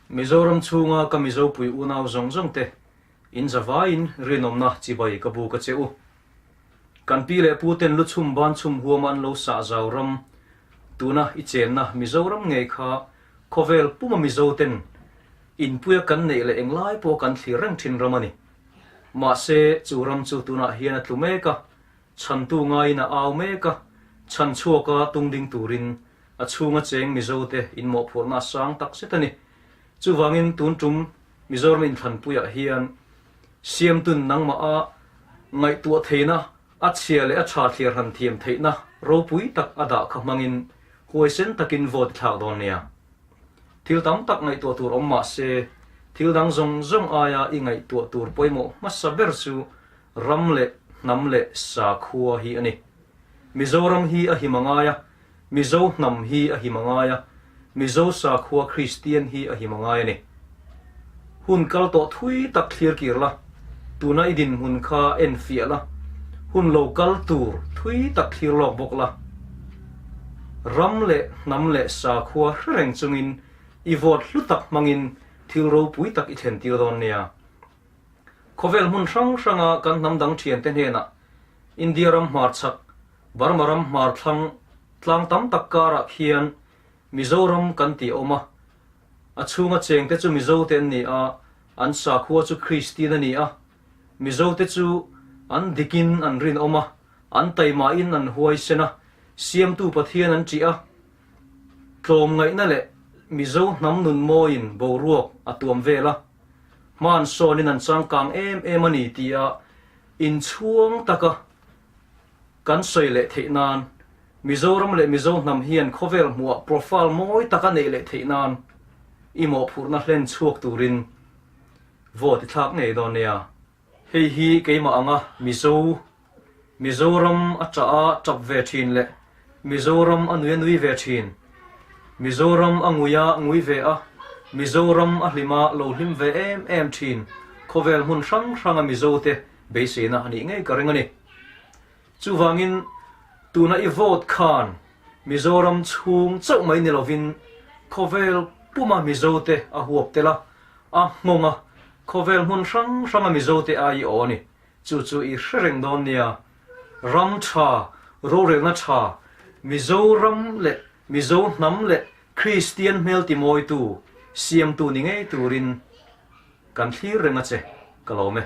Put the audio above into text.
Mizoram chhunga ka Mizopui unau zawng zawng te, in zavaiin rinawmna chibai ka buk a che u. Kan pi leh pu ten lu chhum ban chhum huama an lo sah zau ram, tuna i chenna Mizoram ngei kha khawvel puma Mizo ten inpuia kan neih leh englai pawh kan thlir reng thin ram a ni. Mahse, chu ram chu tunah hian a tlu mek a, chhantu ngaiin a au mek a, chhan chhuaka tung ding turin a chhunga cheng Mizote inmawhphurhna a sang tak zet a ni. Chuvangin tun tum Mizoram inthlanpuiah hian siamtun nangmah a ngaihtuah theihna, a chhia leh a tha thliar han thiam theihna ropui tak a dah kha hmangin huaisen takin vote i thlak dawn nia. Thil tam tak ngaihtuah tur awm mah se, thil dang zawng zawng aia i ngaihtuah tur pawimawh hmasa ber chu ram leh hnam leh sakhua hi a ni. Mizoram hi a him a ngai a, Mizo hnam hi a him a ngai a, Mizo sakhua Kristian hi a him a ngai a ni. Hun kal tawh thui tak thlir kir la, tuna i dinhmun kha en fiah la, hun lo kal tur thui tak thlir lawk bawk la. Ram leh hnam leh sakhua hre reng chungin i vote hlu tak hmangin thil ropui tak i thlen tir dawn nia. Khawvel hmun hrang hranga kan hnam dang thiante hnenah India ram hmarchhak, Burma ram hmarthlang tlang tam tak karah khian Mizoram kan tih a awm a. A chhunga chengte chu Mizote an ni a, an sakhua chu Kristian a ni a. Mizote chu an dikin an rinawm a, an taimahin an huaisen a, Siamtu Pathian an ṭih a. Tlawmngaihna leh Mizo hnam nun mawiin boruak a tuam vel a. Hman sawnin an changkang em em a ni tia inchhuang taka kan sawi leh theih nan, Mizoram leh Mizo hnam hian khawvel hmuhah profile mawi taka neih leh theih nan i mawhphurhna hlen chhuak turin vote i thlak ngei dawn nia. Hei hi keimah anga Mizo, Mizoram a ṭah a ṭap ve ṭhin leh Mizoram a nui a nui ve ṭhin, Mizoram a ngui a ngui ve a, Mizoram a hlim a lo hlim ve em em ṭhin khawvel hmun hrang hranga Mizote beiseina a nih ngei ka ring a ni. Chuvangin tuna i vote khan Mizoram chhung chauh mai ni lovin khawvel puma Mizote a huap tel a, a nghawng a, khawvel hmun hrang hranga Mizote ai i aw a ni. Chu chu i hre reng dawn nia. Ram tha, rorelna tha, Mizoram leh Mizo hnam leh Kristian hmel timawitu, siamtu ni ngei turin kan thlir reng a che, ka lawm e.